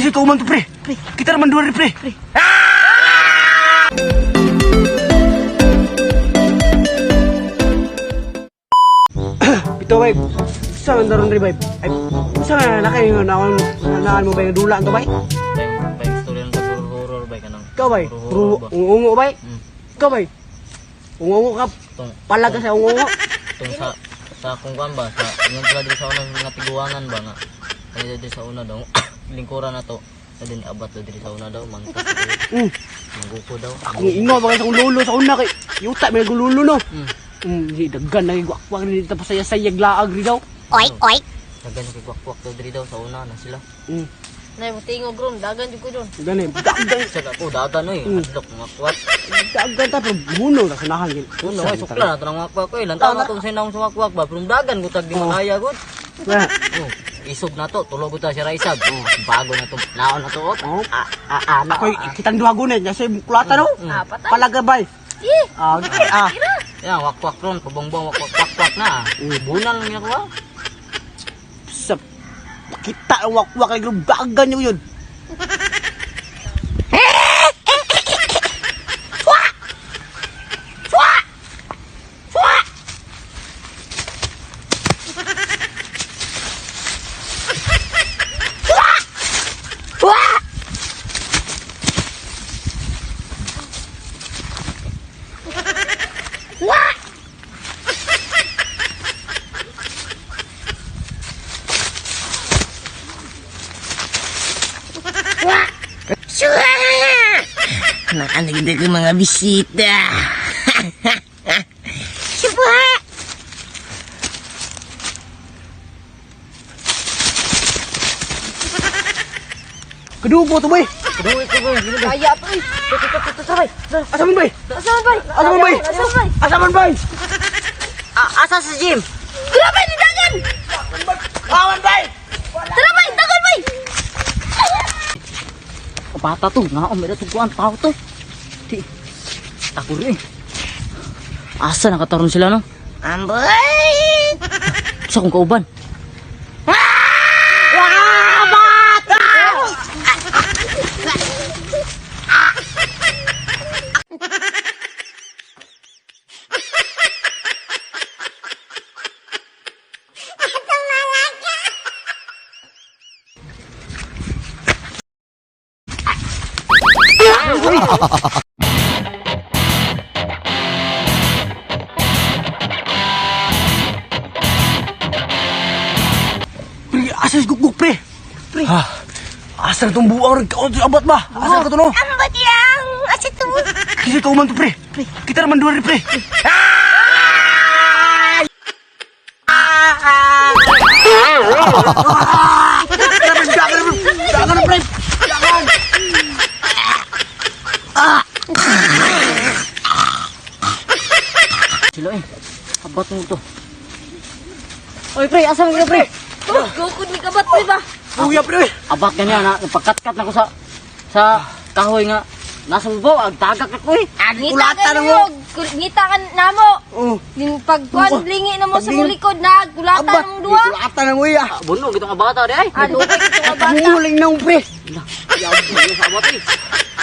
Kasi kauman to, pre. Kita naman dua rin, pre. Ito, babe. Sa man daron revive. Ay, sa man na kayo na naan mo ba yung dula to, bay? Bay, story lang sa horror bay kanang. Ikaw, bay. Horror ba? Ungo, bay. Ikaw, bay. Ungo ka. Tong Palaga sa ungo. tong sa akong kuan ba sa ingon sila diri sa una nga tiguangan ba nga. Kaya diri sa una daw lingkuran na to. Na din abat daw diri sa una daw mangtas. Mangguko daw. Akong ingo ba sa akong lolo sa una kay yuta may gululo no. Di daggan na gwakwak ni tapos saya sayag laag ri daw. Oink, oink. Dagan kay kwak daw diri daw sa una na sila. Nay, tingog ron, dagan jud ko doon. Gani daggan Sa ako dagan oy, adlok mga kwat. daggan ta pero huno ra sanahan gid. Uno ay sukla na to ng mga kwak oy. Lantaw na tong sinang sa kwak ba pero dagan gutag di makaya gud. Na. Oh, isog na to, tulog ta si Raisab. Oh, bago na to. Naon na to. Oh. Ah, ah, ah, na. Ako'y kitang duha gunin kasi kulata no. Ah, patay. Palaga bay. Eh, Ah, ah. Yan, wakwak ron, pabongbong, wakwak, wakwak na. Bunal lang ginagawa. Sa kita ang wakwak lagi dagan yun yun. Nakanagda ko mga bisita. Shuwa! Kadugo to bay. Kaduwi ko ba? Kaya pa eh. Asa man bay? Asa man bay? Asa man bay? Asa man bay? Asa man bay? Asa sa gym? Grabe ni dagan! Awan bay. Tara bay, dagan bay! Bata to, nga, may natuguan, tao to. Di, ako rin eh. Asa nakataron sila no? Amboy! Sa kong kauban. Pre, asa si gugug pre? Pre. Ha. Asa na tong buang rin kaon sa abat ba? Asa ka to no? Ambot yang! Asa to? Kasi kauman to pre. Kita naman dua rin pre. Dagan, dagan, dagan, pre. Dagan. Sila eh. Abat mo to. Oy pre, asa mo pre? Oh, gukod ni kabat pre ba? Uya pre. Abat ganyan na, napagkatkat na ko sa kahoy nga. Nasa bubaw, agtagak na ko eh. Ngita Kulata ka na mo. nimo, ngita ka namo. Oh. Din pagkuan lingi na mo sa Paglingi. mulikod na kulata Abat. ng duha. Kulata na mo iya. Ah, bunog itong abata di ay. Ah, lupay ito nga bata. Muling na mo pre. Yaw, sa abat eh.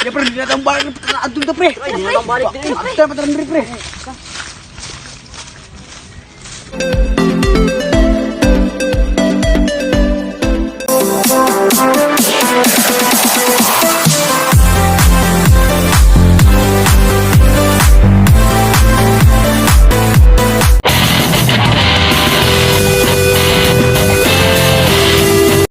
Ya pre, di na tang balik na adto pre. Ay, di na tang balik din eh. Adto pa pre.